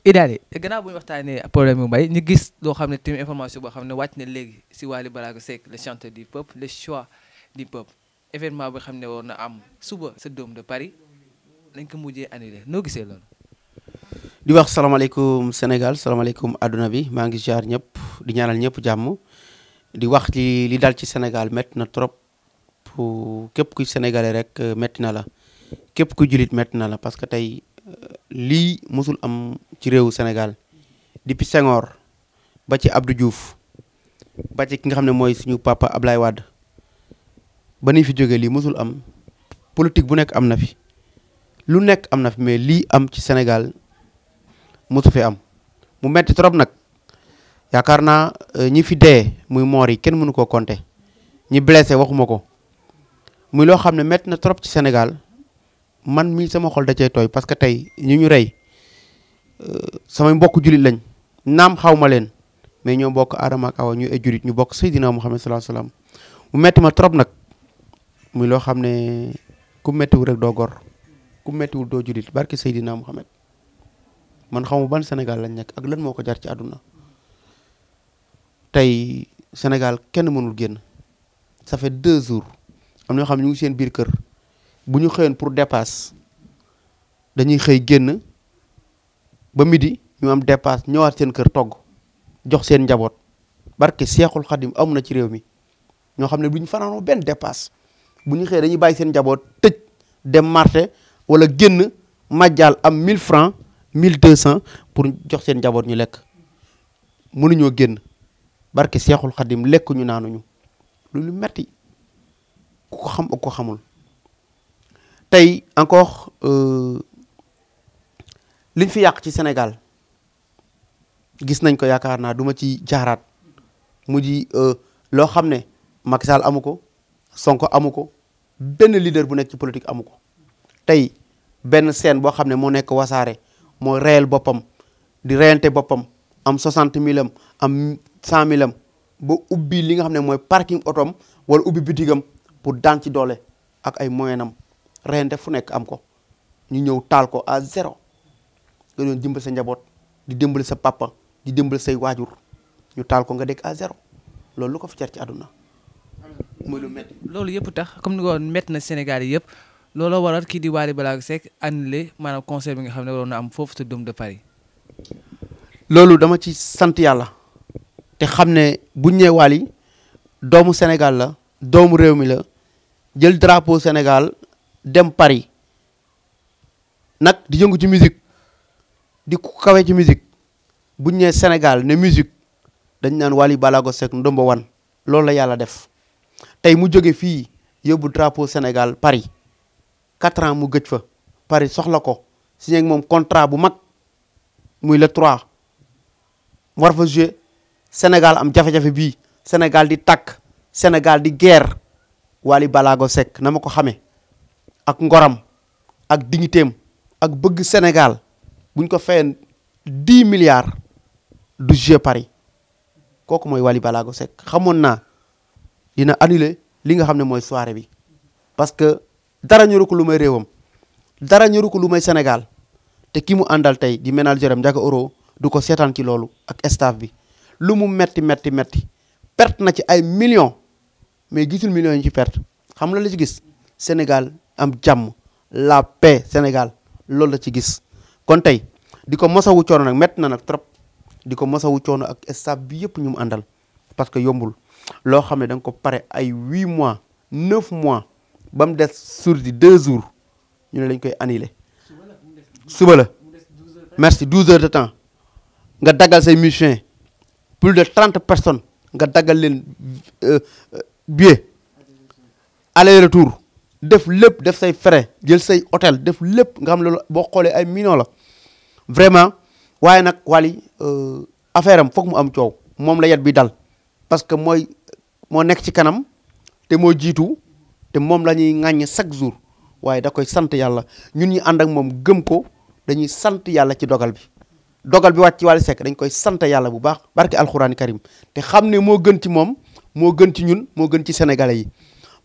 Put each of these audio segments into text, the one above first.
Idaly gannaaw bu ñu waxtaanee problème mu mbay ñu gis loo xam ne tamit information boo xam ne wàcc na léegi si Wally Ballago Seck le chanteur du peuple le choix du peuple événement bi xam ne war na am suba sa Dôme de Paris lañ ko mujjee annulé noo gisee loolu. di wax salaamaaleykum Sénégal salaamaaleykum adduna bi maa ngi ziar ñëpp di ñaanal ñëpp jàmm di wax ci li dal ci Sénégal métti na trop képp kuy sénégalais rek métti na la képp kuy julit métti na la parce que tey lii mosul am ci réewu Sénégal depuis Senghor ba ci Abdou Diouf ba ci ki nga xam ne mooy suñu papa Ablaye Wade ba ni fi jógee lii mosul am politique bu nekk am na fi lu nekk am na fi mais lii am ci Sénégal mosu fi am mu metti trop nag yaakaar naa ñi fi dee muy moor yi kenn mënu koo compter ñi blessé waxuma ko muy loo xam ne metti na trop ci Sénégal man mii sama xol da cee tooy parce que tey ñu rey samay mbokk julit lañ naam xaw ma leen mais ñoo bokk Adama ak Awa ñu ay julit ñu bokk Seydina Muhammad sallallahu alayhi wasallam mu metti ma trop nag muy loo xam ne ku mettiwul rek doo gor ku mettiwul doo julit barke Seydina Muhammad man xamu ban Sénégal lañ nekk ak lan moo ko jar ci àdduna tey Sénégal kenn mënul génn ça fait 2 jours am na ñoo xam ne ñu ngi seen biir kër bu ñu xëyoon pour dépasse dañuy xëy génn ba midi ñu am dépasse ñëwaat seen kër togg jox seen njaboot barke Seexul Xadim amu na ci réew mi ñoo xam ne bu ñu fanaanoo benn dépasse bu ñu xëyee dañuy bàyyi seen njaboot tëj dem marché wala génn majjal am 1000 francs 1200 pour jox seen njaboot ñu lekk mënuñoo génn barke Seexul Xadim lekk ñu naanuñu lu metti ku ko xam ak ko xamul tey encore liñ fi yàq ci Sénégal gis nañ ko yaakaar naa duma ci jaaraat mu ji loo xam ne Macky Sall amu ko Sonko amu ko benn leader bu nekk ci politique amu ko tey benn scène boo xam ne moo nekk Wassare moo reyal boppam di reyante boppam am 60 000 am 100 000 ba ubbi li nga xam ne mooy parking otom wala ubbi bitigam pour daan ci doole ak ay moyenam reyante fu nekk am ko ñu ñëw taal ko à 0 nga doon dimbali sa njaboot di dimbali sa papa di dimbali say waajur ñu taal ko nga dekk à 0 loolu lu ko fi jar ci àdduna muy lu métti. loolu yëpp tax comme ni ko métti na Sénégal yi yëpp looloo waral kii di Wally Ballago Seck annulé maanaam concert bi nga xam ne waroon na am foofu sa Dôme de Paris. loolu dama ci sant yàlla te xam ne buñ ñëwee Wally doomu Sénégal la doomu réew mi la jël drapeau Sénégal dem Paris nag di yëngu ci musique di ku kawe ci musique buñ ñëwee Sénégal ne musique dañ naan Wally Ballago Seck ndomba wan loolu la yàlla def tey mu jóge fii yóbbu drapeau Sénégal Paris 4 ans mu gëj fa Paris soxla ko signé ak moom contrat bu mag muy le 3 war fa jouer Sénégal am jafe-jafe bii Sénégal di takk Sénégal di guerre Wally Ballago Seck na ma ko xamee ak ngoram ak dignitéem ak bëgg Sénégal buñ ko fayeen 10 milliards du jouer Paris kooku mooy Wally Ballago Seck xamoon naa dina annuler li nga xam ne mooy soirée bi parce que dara ñoru ko lu may réewam dara ñoru ko lu may Sénégal te ki mu àndal tey di manager am Ndiaga Euro du ko seetaan ci loolu ak staff bi lu mu metti perte na ci ay millions mais gisul millions yi ci perte xam la ci gis Sénégal am jàmm la paix Sénégal loolu la ci gis kon tey di ko mosawu coono nag metti na nag trop di ko mosawu coono ak staff bi yëpp ñu mu àndal parce que yombul loo xam ne da nga ko pare ay 8 mois 9 mois ba mu des sur di 2 jours ñu ne lañ koy annulé suba la merci 12 heures de temps nga daggal say musiciens plus de 30 personnes nga daggal leen billet aller retour def lépp def say frais jël say hôtel def lépp nga xam loolu boo xoolee ay millions la vraiment waaye nag Wally affaire am foog mu am coow moom la yet bi dal parce que moo nekk ci kanam te moo jiitu te moom la ñuy ŋàññ chaque jour waaye da koy sant yàlla ñun ñi ànd ak moom gëm ko dañuy sant yàlla ci dogal bi wàcc ci Wally Seck dañ koy sant yàlla bu baax barke alxuraani karim te xam ne moo gën ci moom moo gën ci ñun moo gën ci sénégalais yi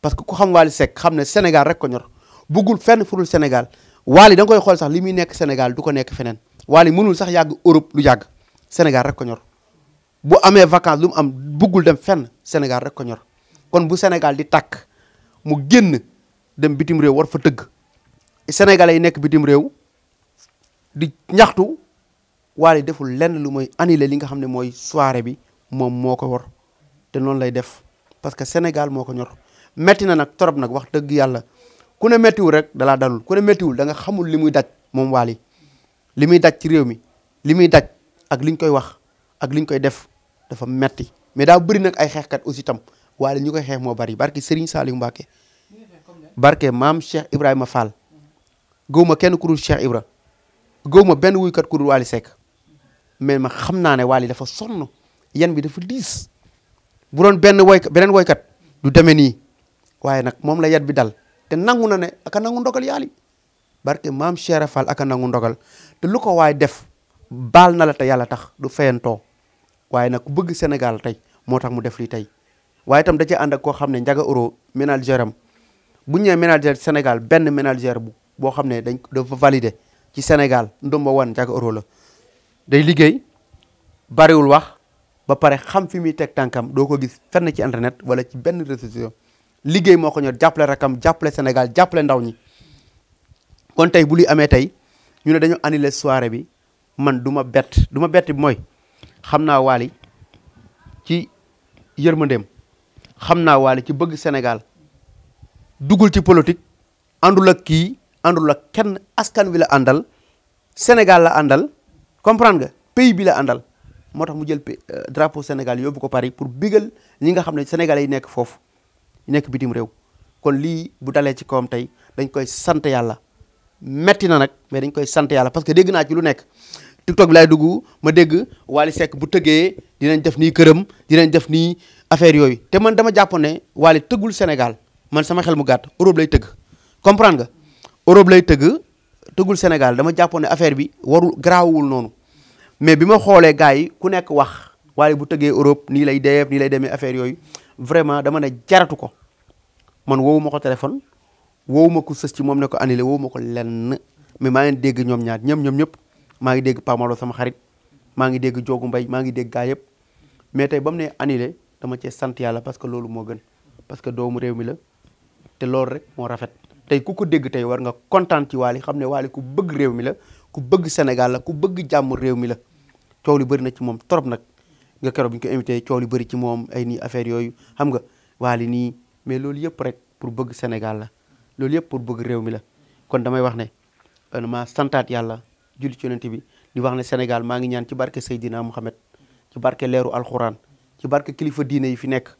parce que ku xam Wally Seck xam ne Sénégal rek ko ñor buggul fenn furul Sénégal Wally da nga koy xool sax li muy nekk Sénégal du ko nekk feneen Wally mënul sax yàgg Europe lu yàgg Sénégal rek ko ñor bu amee vacances lu mu am buggul dem fenn Sénégal rek ko ñor kon bu Sénégal di tàkk mu génn dem bitim réew war fa tëgg Sénégalais yi nekk bitim réew di ñaxtu Wally deful lenn lu mooy annulé li nga xam ne mooy soirée bi moom moo ko war te noonu lay def parce que Sénégal moo ko ñor metti na nag torop nag wax dëgg yàlla ku ne méttiwul rek dalaa dalul ku ne méttiwul da nga xamul li muy daj moom Wally li muy daj ci réew mi li muy daj ak liñ koy wax ak liñ koy def dafa metti mais daa bëri nag ay xeexkat aussi tam Wally ñu koy xeex moo bari barke Serigne Saliou Mbacké barke maam Cheikh Ibrahima Fall gëwma kenn ku dul Cheikh Ibra gëwma benn wuykat ku dul Wally Seck mais ma xam naa ne Wally dafa sonn yan bi dafa diis bu doon beneen woykat du demee nii waaye nag moom la yat bi dal te nangu na ne aka nangu ndogal yàlla barke maam Cheikh Fall aka nangu ndogal te lu ko waay def baal na la te yàlla tax du fayantoo waaye nag ku bëgg Sénégal tey moo tax mu def lii tey waaye itam da cee ànd ak koo xam ne Ndiaga Euro ménagère am bu ñu nee ménagère Sénégal benn ménagère boo xam ne dafa validé ci Sénégal ndomba wan Ndiaga Euro la day liggéey bariwul wax ba pare xam fi muy teg tànkam doo ko gis fenn ci internet wala ci benn réseau social liggéey moo ko ñor jàppale rakam jàppale Sénégal jàppale ndaw ñi kon tey bu li amee tey ñu ne dañu annulé soirée bi man du ma bett bi mooy xam naa Wally ci yërmandeem xam naa Wally ci bëgg Sénégal duggul ci politique àndul ak kii àndul ak kenn askan wi la àndal Sénégal la àndal comprendre nga pays bi la àndal moo tax mu jël drapeau Sénégal yóbbu ko Paris pour bigal ñi nga xam ne sénégalais yi nekk foofu nekk bitim réew kon lii bu dalee ci kawam tey dañ koy sant yàlla metti na nag mais dañ koy sant yàlla parce que dégg naa ci lu nekk TikTok bi laay dugg ma dégg Wally Seck bu tëggee dinañ def nii këram dinañ def nii affaire yooyu te man dama jàpp ne Wally tëggul Sénégal man sama xel mu gàtt Europe lay tëgg comprendre nga Europe lay tëggul Sénégal dama jàpp ne affaire bi warul garaawul noonu mais bi ma xoolee gars yi ku nekk wax Wally bu tëggee Europe nii lay def nii lay demee affaire yooyu vraiment dama ne jaratu ko man woowu ma ko téléphone woowu ma ko sës ci moom ne ko annulé woowu ma ko lenn mais maa ngi dégg ñoom ñaar ñoom ñëpp maa ngi dégg Pamalo sama xarit maa ngi dégg Joogu Mbay maa ngi dégg gaa yëpp mais tey ba mu ne annulé dama cee sant yàlla parce que loolu moo gën parce que doomu réew mi la te loolu rek moo rafet tey ku ko dégg tey war nga kontaan ci Wally xam ne Wally ku bëgg réew mi la ku bëgg Sénégal la ku bëgg jàmm réew mi la coow li bëri na ci moom trop nag nga keroog bi ñu ko invité coow li bëri ci moom ay nii affaire yooyu xam nga Wally nii mais loolu yëpp rek pour bëgg Sénégal la loolu yëpp pour bëgg réew mi la kon damay wax ne ma santaat yàlla julli ci yonent bi di wax ne Sénégal maa ngi ñaan ci barke Seydina Mouhamed ci barke leeru alxuraan ci barke kilifa diine yi fi nekk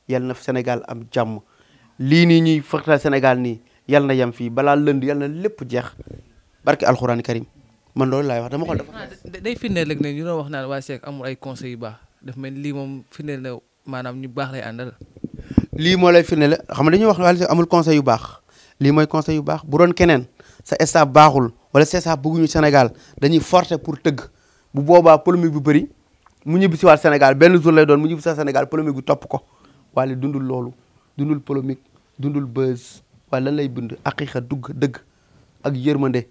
yal na Sénégal am jàmm lii nii ñuy fëxtal Sénégal nii yal na yem fii balaa lënd yal na lépp jeex barke alxuraan karim man loolu laay wax dama xool dafa day firndeel rek ne ñu doon wax naan Wally Seck amul ay conseils yu baax daf mel lii moom firndeel na maanaam ñu baax lay àndal. lii moo lay firndeel xam nga dañuy wax Wally Seck amul conseil yu baax lii mooy conseil yu baax bu doon keneen sa staff baaxul wala sa staff bëgguñu Sénégal dañuy forcer pour tëgg bu boobaa polémique bu bëri mu ñibbi si waat Sénégal benn jour lay doon mu ñibbi si Sénégal polémique bu topp ko Wally dundul loolu dundul polémique dundul buzz waaye lan lay bind aqiqa dëgg ak yërmande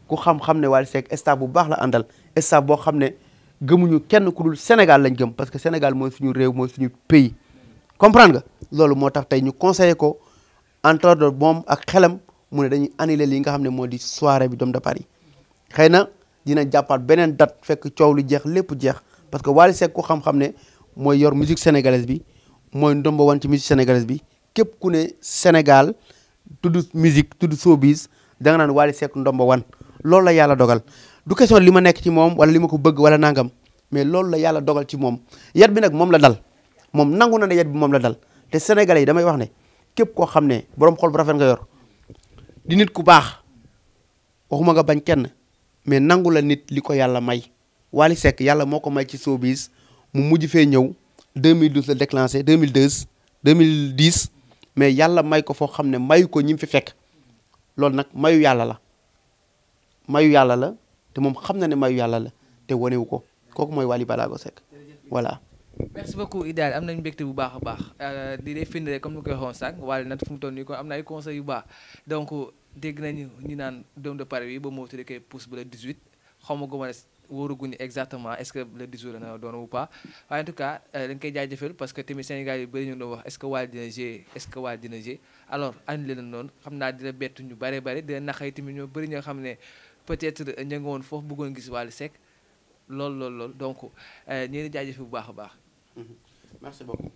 ku xam-xam ne Wally Seck staff bu baax la àndal staff boo xam ne gëmuñu kenn ku dul Sénégal lañ gëm parce que Sénégal mooy suñu réew mooy suñu pays comprendre nga loolu moo tax tey ñu conseillé ko entre autres moom ak xelam mu ne dañuy annulé li nga xam ne moo di soirée bi Dôme de Paris xëy na dina jàppaat beneen date fekk coow lu jeex lépp jeex parce que Wally Seck ku xam-xam ne mooy yor musique sénégalaise bi mooy ndomba wan ci musique sénégalaise bi képp ku ne Sénégal tudd musique tudd showbiz da nga naan Wally Seck ndomba wan loolu la yàlla dogal du question li ma nekk ci moom wala li ma ko bëgg wala nangam mais loolu la yàlla dogal ci moom yat bi nag moom la dal moom nangu na ne yat bi moom la dal te sénégalais yi damay wax ne képp koo xam ne borom xol bu rafet nga yor di nit ku baax waxuma nga bañ kenn mais nangu la nit li ko yàlla may Wally Seck yàlla moo ko may ci showbiz mu mujj fee ñëw 2012 la déclenché 2010 mais yàlla may ko foo xam ne mayu ko ñi mu fi fekk loolu nag mayu yàlla la te moom xam na ne mayu yàlla la te wanewu ko kooku mooy Wally Ballago Seck voilà. merci beaucoup Idaly am nañu mbégte bu baax a baax di dee firnde rek comme ni ko waxoon sànq Wally nag fu mu toll nii ko am na ay conseils yu baax donc dégg nañu ñu naan Dôme de Paris bi ba moo tuddee koy pousse ba le 18 xaw ma guma wóoruguñu exactement est-ce que le 10 jours dana doon ou pas waaye en tout cas dañ koy jaajëfal parce que tamit Sénégal yi bëri ñu doon wax est-ce que Wally dina jouer est-ce que Wally dina jouer alors annulé na noonu xam naa dina bett ñu bare bare dina naxay tamit ñoo bëri ñoo xam ne peut-être ña nga woon foofu bëggoon gis Wally Seck lool donc ñu ngi jaajëfal bu baax a baax. Merci beaucoup.